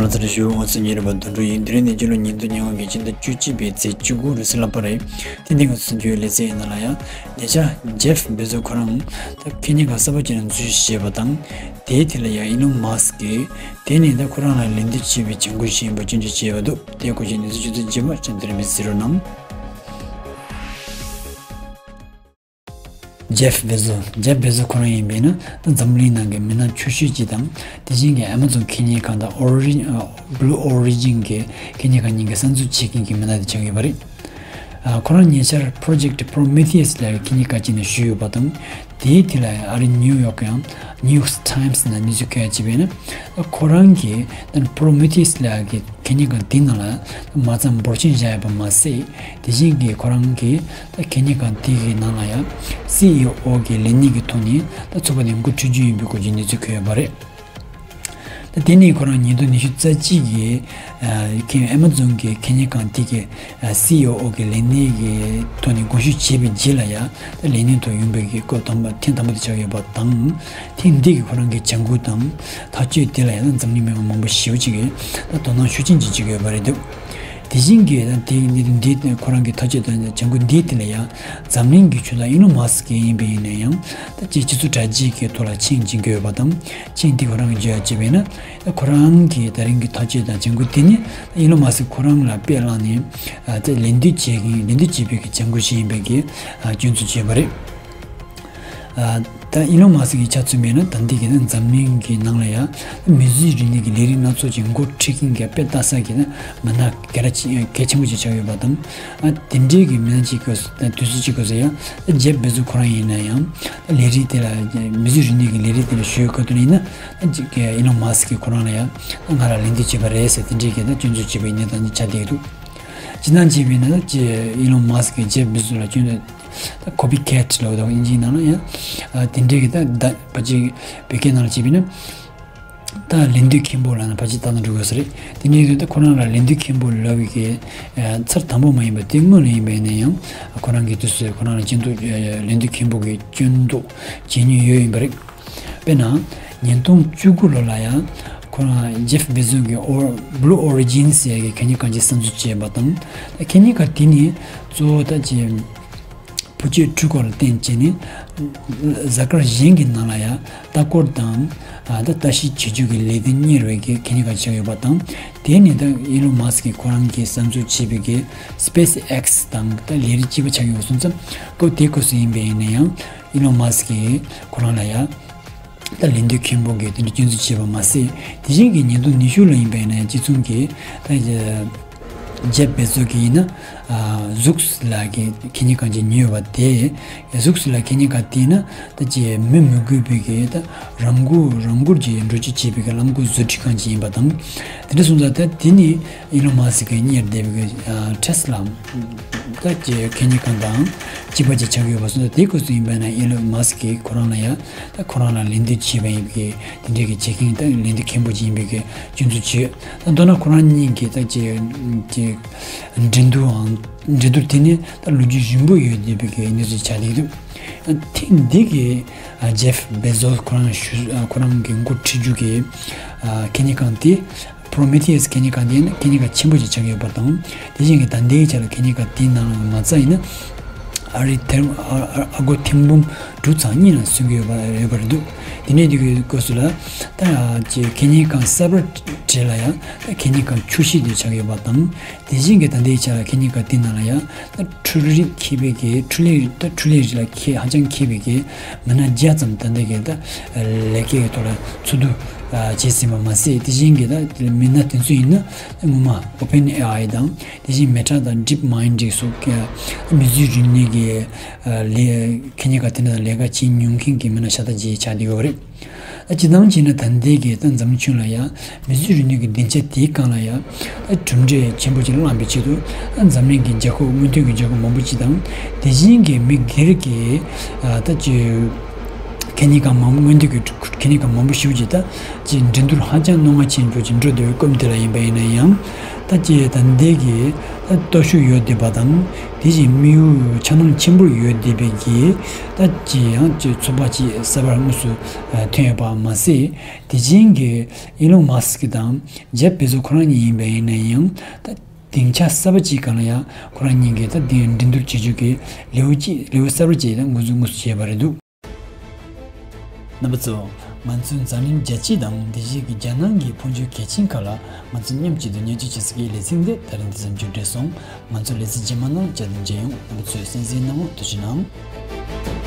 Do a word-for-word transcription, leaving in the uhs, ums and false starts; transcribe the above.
ལ་ཚར་ཞུ། ཨོ་ཚི་ཉེ་རབས་དོན་གྲུབ་ཡིན། དེ་རིང་ནས་སྤྱི་ལོ་ཉིས་སྟོང་ཉེར་ལྔ་གི་ཕྱི་ཟླ་བཅུ་གཅིག་པའི་ཚེས་བཅུ་དགུ་རེད་ཟེར་ལབ་པ་རེད། དེ་འདི་ང་ཚོ་འདིའི་ལེ་ཚན་ཡིན་ན་ལ་ཡང་ཉེ་ཆར་ཇེབ་བེ་ཛོ་ཁོ་རང་ད་ཁེ་ཉེ་ཁང་གསར་པ་ཅིག་ནང་འཛུལ་ཞུགས་བྱས་པ་དང་། དེའི་དེ་ལ་ཡང་ཨི་ལོན་མཱ་སི་ཀི་གིས་དེ་ནས་ད་ཁོ་རང་ལ་ལན་འདེབས་བྱས་པའི་བྱ་འགུལ་ཞིག་ཡིན་པ་སྐྱོན་བརྗོད་བྱས་པ་འདུག་དེའི་སྐོར་གྱི་གནས་ཚུལ་ཆུ་ཚོད་རྗེས་མ་ཅན་དེ་རིང་མི་གཟིགས་རོགས་གནང་། ཇེབ་བེ་ཛོ། ཇེབ་བེ་ཛོ་ཁོ་རང་ཡིན་པས་ན་ད་འཛམ་གླིང་ནང་གི་མི་སྣ་ཆེ་ཤོས་ཅིག་དང་། དེ་བཞིན་གྱི་ཨ་མ་ཛོན་ཁེ་ཉེ་ཁང་དང་ཨོ་རི་ཇིན། ཨ། Blue Origin གི་ཁེ་ཉེ་ཁང་གཉིས་ཀ་གསར་འཛུགས་བྱེད་མཁན་གྱི་མི་སྣ་དེ་ཆགས་ཡོད་པ་རེད། ཨ། ཁོ་རང་ཉེ་ཆར་Project Prometheus ལ་ཁེ་ཉེ་ཁང་ཅིག་ནང་ཞུགས་ཡོད་པ་དང་། དེའི་དེ་ལ་ཨ་རི་ནིའུ་ཡོག་གི་ཡང་ནིའུ་ཡོག་ཊའིམ་སི་ནང་གནས་ཚུལ་སྐད་ཆ་བྱས་པས་ན། ཁོ་རང་གིས་ད་Prometheus ལ་གི་ཁེ་ཉེ་ཁང་དེའི་ནང་ལ་མ་རྩ་འབོར་ཆེན་བཞག་ཡོད་པ་མ་ཟད། དེ་བཞིན་གྱི་ཁོ་རང་གིས་ད་ཁེ་ཉེ་ཁང་དེ་གི་ནང་ལ་ཡང་སི་ཨི་ཨོ་གི་ལས་གནས་ཀྱི་ཐོག་ནས་ད་ཚོགས་པ་དེ་འགོ་ཁྲིད་རྒྱུ་ཡིན་པའི་སྐོར་གྱི་གནས་ཚུལ་འཁོད་ཡོད་པ་རེད། ད་དེ་ནས་ཁོ་རང་ཉིས་སྟོང་ཉི་ཤུ་རྩ་གཅིག་གི་ཨ་ཁེ་ཨ་མ་ཛོན་གྱི་ཁེ་ཉེ་ཁང་དེ་གི་ཨ་སི་ཨི་ཨོ་གི་ལས་གནས་ཀྱི་ཐོག་ནས་དགོངས་ཞུ་བྱས་པའི་རྗེས་ལ་ཡང་ད་ལས་གནས་ཐོག་ཡོང་བའི་གི་སྐབས་དང་པོ་ཐེངས་དང་པོ་དེ་ཆགས་ཡོད་པ་དང་། ཐེངས་འདི་གི་ཁོ་རང་གི་བྱ་འགུལ་དང་ཐག་གཅོད་དེ་ལ་ཡང་འཛམ་གླིང་མི་མང་མང་པོ་ཞེ་པོ་ཅིག་གིས་ད་དོ་སྣང་ཤུགས་ཆེན་ཅིག་བྱེད་ཀྱི་ཡོད་པ་རེད་འདུག་དེ་བཞིན་གྱི་ད་དེ་འདི་ཁོ་རང་གི་ཐག་གཅོད་དང་བྱ་འགུལ་འདི་དེ་ལ་ཡང་འཛམ་གླིང་གི་ཆུ་ཚོད་ཨི་ལོན་མཱ་སི་ཀི་ཡིན་པ་ཡིན་ན་ཡང་ད་ཅིག་སྤྱི་ཚོགས་དྲ་རྒྱའི་གི་ཐོག་ལ་མཆན་སྦྱིན་གྱི་ཡོད་པ་དང་། མཆན་འདི་ཁོ་རང་གིས་བརྗོད་ཡ་བྱས་པས་ན་ད་ཁོ་རང་གི་ད་རིང་གི་ཐག་གཅོད་དང་བྱ་འགུལ་དེ་ནི་ཨི་ལོན་མཱ་སི་ཀི་ཁོ་རང་ལ་དཔེ་བླངས་ནས་ད་ལད་ཟློས་བྱེད་མཁན་ལད་ཟློས་བྱེད་པའི་གི་བྱ་འགུལ་ཞིག་ཡིན་པའི་གི་སྐྱོན་འཛུགས་བྱས་པ་རེད། ཨ། ད་ཨི་ལོན་མཱ་སི་ཀི་གི་ཆ་མཚོན་པས་ན་ད་འདི་གི་ན་འཛམ་གླིང་གི་ནང་ལ་ཡང་མིས་བཟོས་རིག་གནས་ཀྱི་ལས་རིགས་སྣ་ཚོགས་ཀྱི་འགོ་ཁྲིད་མཁན་གྱི་དཔེ་ལྟ་ས་གི་ན་མི་སྣ་གལ་ཆེ་གལ་ཆེན་པོ་ཅིག་ཆགས་ཡོད་པ་དང་། ཨ། དེ་འདྲའི་གི་མི་སྣ་གཅིག་གི་དུས་ཚོད་གཅིག་གི་ཡང་ཇེབ་བེ་ཛོ་ཁོ་རང་ཡིན་ན་ཡང་ལས་རིགས་དེ་ལ་མིས་བཟོས་རིག་གནས་ཀྱི་ལས་རིགས་དེ་ལ་ཞུགས་ཡོད་ཁ་ཐུག་ཡིན་ན་ཨི་ལོན་མཱ་སི་ཀི་ཁོ་རང་ལ་ཡང་ང་ལ་ལད་ཟློས་བྱས་པ་རེད་ཟེར་དེ་འདྲའི་གི་ད་སྐྱོན་འཛུགས་བྱས་པའི་གནས་སྟངས་ཅིག་ཆགས་བསྡད་ཀྱི་འདུག་སྤྱིར་བཏང་བྱས་པས་ན་ད་ཅི་ཨི་ལོན་མཱ་སི་ཀི་གི་ཇེབ་བེ་ཛོ་ལ་སྐྱོན་ད་ཀོ་པི་ཁེ་ཊི་ལབ་དང་དབྱིན་ཇིའི་ནང་ལ་ཡང་ཨ་དེ་འདྲའི་གི་ད་ད་ཕལ་ཆེར་བོད་སྐད་ནང་ལ་བྱས་པས་ན་ད་ལད་ཟློས་མཁན་པོ་ལབ་ན་ཕལ་ཆེར་ད་ནང་འགྲོ་དགོས་ས་རེད། དེ་འདྲའི་གི་ད་ཁོ་རང་ལ་ལད་ཟློས་མཁན་པོ་ལབ་པའི་གི་ཨ་ཚར་དང་པོ་མ་ཡིན་པ་དེ་སྔོན་ལ་ཡིན་པས་ན་ཡང་ཁོ་རང་གི་དུས་སུ་ཁོ་རང་ལ་སྐྱོན་འཛུགས་ལད་ཟློས་མཁན་པོ་གི་སྐྱོན་འཛུགས་བྱེད་མྱོང་ཡོད་ཡིན་པ་རེད། དཔེར་ན། ཉིས་སྟོང་བཅུ་དགུ་ལོ་ལ་ཡང་ཁོ་རང་ཇེབ་བེ་ཛོ་གི་ཨོ་Blue Origin ཟེར་ཡ་གི་ཁེ་ཉེ་ཁང་ཅིག་གསར་འཛུགས་བྱས་པ་དང་། ད་ཁེ་ཉེ་ཁང་དེ་ནི་གཙོ་བོ་ད་ཅི་བུ་བཅོལ་འཕྲུལ་འཁོར་ལ་བརྟེན་བྱས་ནས་གཟའ་སྐར་གཞན་གྱི་ནང་ལ་ཡང་ལྟ་སྐོར་དང་ཨ་ད་ལྟ་བཤལ་བྱེད་རྒྱུ་གི་ལས་དོན་གཉེར་བའི་གི་ཁེ་ཉེ་ཁང་ཆགས་ཡོད་པ་དང་། དེ་ནི་ད་ཨི་ལོན་མཱ་སི་ཀི་ཁོ་རང་གིས་གསར་འཛུགས་བྱས་པའི་གི་སི་པེ་སི་ཨེག་སི་དང་ད་ལས་རིགས་གཅིག་པ་ཆགས་ཡོད་སོང་ཙང་སྐབས་དེ་སྐབས་སུ་ཡིན་པ་ཡིན་ན་ཡང་ཨི་ལོན་མཱ་སི་ཀི་ཁོ་རང་ལ་ཡང་། ད་ལད་ཟློས་མཁན་པོ་གིས་དེ་འདྲ་སྐྱོན་འཛུགས་བྱས་པ་མ་ཟད། དེ་བཞིན་གྱི་ཉིས་སྟོང་ཉི་ཤུ་ལ་ཡིན་པ་ཡིན་ན་ཡང་གཅིག་མཚུངས་ཀྱིས་ད་ཇེབ་བེ་ཛོ་གིས་ཡིན་ན་ཨ་ཟུགས་ལ་གི་ཁེ་ཉེ་ཁང་ཅིག་ཉོས་པ་དེ། ཟུགས་ལ་ཁེ་ཉེ་ཁང་དེ་ཡིན་ན་ད་ཅི་མི་མི་དགོས་པའི་གི་ད་རང་འགུལ་རང་འགུལ་གྱིས་འགྲོ་སྐྱོད་བྱེད་པའི་གི་རླངས་འཁོར་བཟོ་སྐྲུན་ཁང་ཅིག་ཡིན་པ་དང་། དེ་འདྲ་སོང་ཙང་ད་དེ་ནི་ཨི་ལོན་མཱ་སི་ཀིས་གཉེར་བསྡད་པའི་གི་ཨ་ཊེ་སི་ལ་ད་ཅི་ཁེ་ཉེ་ཁང་དང་གཅིག་པ་ཅིག་ཆགས་ཡོད་པ་སོང་ཙང་དེ་སྐབས་སུ་ཡིན་པ་ན་ཨི་ལོན་མཱ་སི་ཀིས་ཁོ་རང་ལ་ཡང་། ད་ཁོ་རང་ལ་ལད་ཟློས་བྱས་པ་ཡིན་པའི་དེ་འདྲའི་གི་བྱེད་མཁན་ད་ལད་ཟློས་མཁན་པོ་ཅིག་ཡིན་པའི་གི་སྐྱོན་འཛུགས་བྱས། ད་མདོར་ན་ཁོ་རང་གཉིས་ཀྱི་ད་ཀྱི་ཀྱི་འགྲན་བསྡུར་འང་འགྲན་བསྡུར་དེ་ནི་ད་ལོ་རྒྱུས་རིང་པོ་ཡོད་བསྡད་པའི་གི་གནས་ཚུལ་ཆགས་བསྡད་འདུག་ཐེངས་འདི་གི་ཨ་ཇེབ་བེ་ཛོས་ཁོ་རང་ཞུ་ཨ་ཁོ་རང་གི་འགོ་ཁྲིད་རྒྱུ་གི་ཨ་ཁེ་ཉེ་ཁང་དེ། པྲོ་མེ་ཐི་ཡས་ཁེ་ཉེ་ཁང་དེ་ནི་ཁེ་ཉེ་ཁང་ཆེན་པོ་ཞིག་ཆགས་ཡོད་པ་དང་། དེ་བཞིན་གྱི་ད་ལྟའི་ཆ་ལ་ཁེ་ཉེ་ཁང་དེའི་ནང་ལ་མ་རྩ་ཡིན་ན་ཨ་རི་ཐེར་ཨ་ཨ་སྒོར་ཐེར་འབུམ་དྲུག་ཚེག་གཉིས་ལ་སོན་གྱི་ཡོད་པ་ཡོད་པ་རེད་འདུག་དེ་ནས་དེ་གི་སྐབས་སུ་ལ་ད་ཅི་ཁེ་ཉེ་ཁང་གསར་པ་གྲས་ལ་ཡང་ད་ཁེ་ཉེ་ཁང་ཆུ་ཤེལ་དེ་ཆགས་ཡོད་པ་དང་། དེ་བཞིན་གྱི་ད་ལྟའི་ཆ་ལ་ཁེ་ཉེ་ཁང་དེའི་ནང་ལ་ཡང་ད་འཕྲུལ་རིག་མཁས་པའི་གི་འཕྲུལ་ལས་ད་འཕྲུལ་ལས་རིགས་ལ་མཁས་ཧ་ཅང་མཁས་པའི་གི་མི་སྣ་བརྒྱ་ཙམ་ད་ལྟའི་གི་ད་ལས་ཀའི་ཐོག་ལ་འཚོལ་བསྡུ་བྱས་ཟིན་པ་མ་ཟད། དེ་བཞིན་གྱི་ད་མི་སྣ་དེ་ཚོ་ཡིན་ན་སྔོན་མ་ཨོ་པེན་ཨེ་ཨའི་དང་དེ་བཞིན་མེ་ཊ་དང་ཌིབ་མའིན་ཌི་སོགས་ཀྱི་མིས་བཟོས་རིག་གནས་ཀྱི་ལས་ཁེ་ཉེ་ཁང་དེ་འདྲ་ལས་ཀ་བྱེད་མྱོང་མཁན་གྱི་མི་སྣ་ཤ་སྟག་ཅིག་ཆགས་བསྡད་ཡོད་རེད། ད་སྤྱིར་བཏང་བྱས་ན་ད་ལྟའི་གི་ད་འཛམ་གླིང་ཁྱོན་ལ་ཡང་མིས་བཟོས་རིག་གནས་ཀྱི་སྡིངས་ཆ་དེའི་སྒང་ལ་ཡང་ད་གྲུབ་འབྲས་ཆེན་པོ་ཅིག་བླངས་པའི་ཆེད་དུ་ད་འཛམ་གླིང་གི་རྒྱལ་ཁབ་སྔོན་ཐོན་གྱི་རྒྱལ་ཁབ་མང་པོ་ཅིག་དང་དེ་བཞིན་གྱི་མི་སྒེར་གྱི་ད་ཅི་ གད་སྙིགས་ཁང་མང་པོ། སྔོན་དུས་ཀྱི་གད་སྙིགས་ཁང་མང་པོ་ཞེ་པོ་ཅིག་ད་ཅིག་འགྲན་བསྡུར་ཧ་ཅང་རྣོ་ངར་ཆེན་པོ་ཅིག་འགྲོ་བསྡད་པའི་སྐབས་དེ་ལ་ཡིན་པ་ཡིན་ན་ཡང་། ད་ཅིག་ད་འདི་གི་ད་སྟོབས་ཤུགས་ཡོད་བསྡད་པ་དང་། དེ་བཞིན་དམིགས་ཡུལ་འཆར་སྣང་ཆེན་པོ་ཡོད་བསྡད་པའི་གི་ད་ཅིག་ཡང་ཅིག་ཚོགས་པ་ཅིག་གསར་པ་དངོས་སུ་ཐོན་ཡོད་པ་མ་ཟད། དེ་བཞིན་གྱི་ཨི་ལོན་མཱ་སི་ཀི་དང་ཇེབ་བེ་ཛོ་ཁོ་རང་གཉིས་ཡིན་པ་ཡིན་ན་ཡང་། ད་སྡིངས་ཆ་གསར་པ་ཅིག་སྒང་ལ་ཡང་ཁོ་རང་གཉིས་ཀྱིས་ད་འདི་འགྲན་བསྡུར་བྱེད་རྒྱུ་གི་ལེའུ་གཅིག་ལེའུ་གསར་པ་ཅིག་ད་འགོ་འཛུགས་དངོས་སུ་བྱས་པ་རེད་འདུག། རྣམ་པ་ཚོ། ང་ཚོའི་འཛམ་གླིང་རྒྱལ་སྤྱི་དང་དེ་བཞིན་གྱི་རྒྱལ་ནང་གི་འཕོ་འགྱུར་གལ་ཆེན་ཁག་ལ་ང་ཚོ་མཉམ་གཅིག་ཏུ་བརྙས་བཅོས་བྱེད་ས་གི་ལེ་ཚན་འདི་ད་རིང་འདི་ཙམ་མཇུག་བསྒྲིལ་སོང་། ང་ཚོའི་ལེ་ཚན་རྗེས་མ་ནང་བསྐྱར་དུ་མཇལ་ཡོང་། རྣམ་པ་ཚོས་གསན་གཟིགས་གནང་བར་ཐུགས་རྗེ་གནང་།